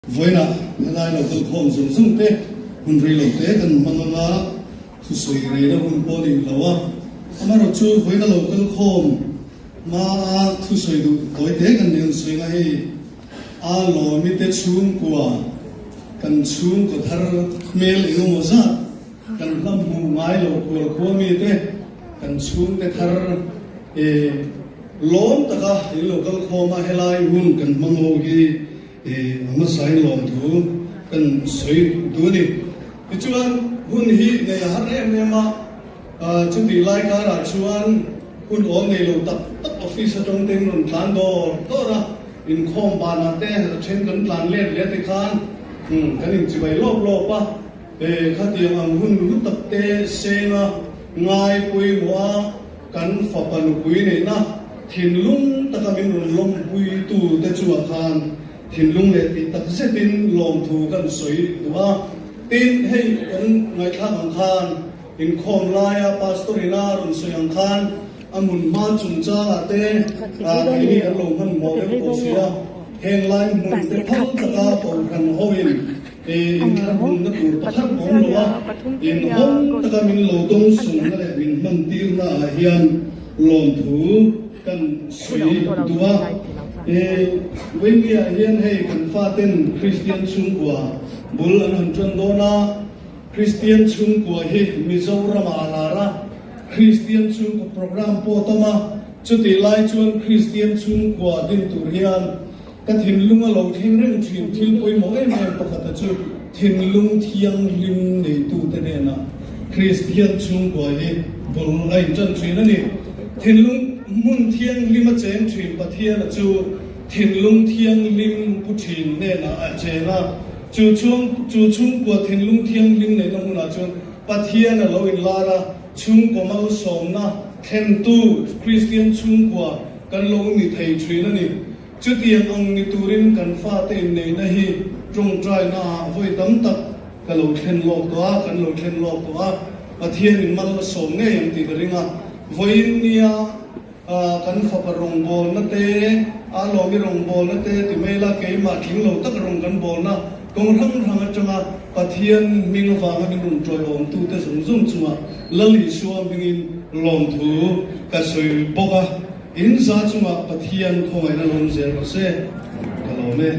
Vawiinah helai lo kalkhawm zawng zawng te hun rei lo te kan hmang anga thusawi reina hun pawh a nih lo a, amaherawh chu vawiina lo kalkhawm hmaa thusawi duh tawi te kan nih ang sawi nga hei a lawmi te chhungkua kan chhungkaw thar hmel engemaw zat kan hla hmuh ngai lo kual khua mi te kan chhungte thar lawm taka in lo kalkhawm a helai hun kan hmang ho hi I a hmasain lawmthu kan sawi duh a ni. Tichuan, hun hi neih a har em em a, chutih lai karah chuan hun awl nei lo tak tak office atang te in rawn tlan dawr dawr a, inkhawm banah te a then kan tlan let leh tikhan kan inchibai lawp lawp a, khatiang ang hun hlu tak te senga ngai pawimawh a, Kan fapa nupui neihna thinlung taka min rawn lawmpuitu te chungah khan thinlung leh tih tak zetin lawmthu kan sawi duh a. Tin, hei kan ngaihthlak ang khan inkhawm laia Pastor ina rawn sawi ang khan a hmun hma chungchangah te keini kan lo hmanhmawh deuh tawh si a, heng lai hmun te phal taka Kohhran hoin Inthlahhunna tur pakhat a awm lo a, inhawng taka min lo dawng sumna leh min hman tirna ah hian lawmthu kan sawi duh a. Vawinia ah hian hei kan faten Kristian chhungkua bul an han tan dawn a, Kristian chhungkua hi Mizoram ah a lar a, Kristian chhungkaw program pawh a tam a, chutih lai chuan Kristian chhungkua din tur hian Ka thinlung a lo thleng reng thin thil pawimawh em em pakhata chu thinlung thianghlim neitute hnenah Kristian chhungkua hi bul a intan thin a ni. Thinlung hmun thianghlim a cheng thin Pathiana chu thinlung thianghlim pu thin hnenah a cheng a, chu chhung chu chhungkua thinlung thianghlim neihna hmunah chuan Pathian a lo inlar a, chhungkaw malsawmna thlentu Kristian chhungkua kan lo ni thei thin a ni. Chutiang ang ni turin kan fate inneihna hi tawngtaina ah vawi tam tak ka lo thlen lawk tawh a, kan lo thlen lawk tawh a, Pathianin mal a sawm ngei ang tih ka ring a. Vawiin nia kan fapa rawngbawlna te, a lawmi rawngbawlna te ti mai ila keimah tling lo tak rawng kan bawlna kawng hrang hrang atanga Pathian hming avanga min rawn tawiawmtute zawng zawng chungah Lal Isua hmingin lawmthu ka sawi bawk a. In za chungah Pathian khawngaihna lawm zel rawh se, ka lawm e.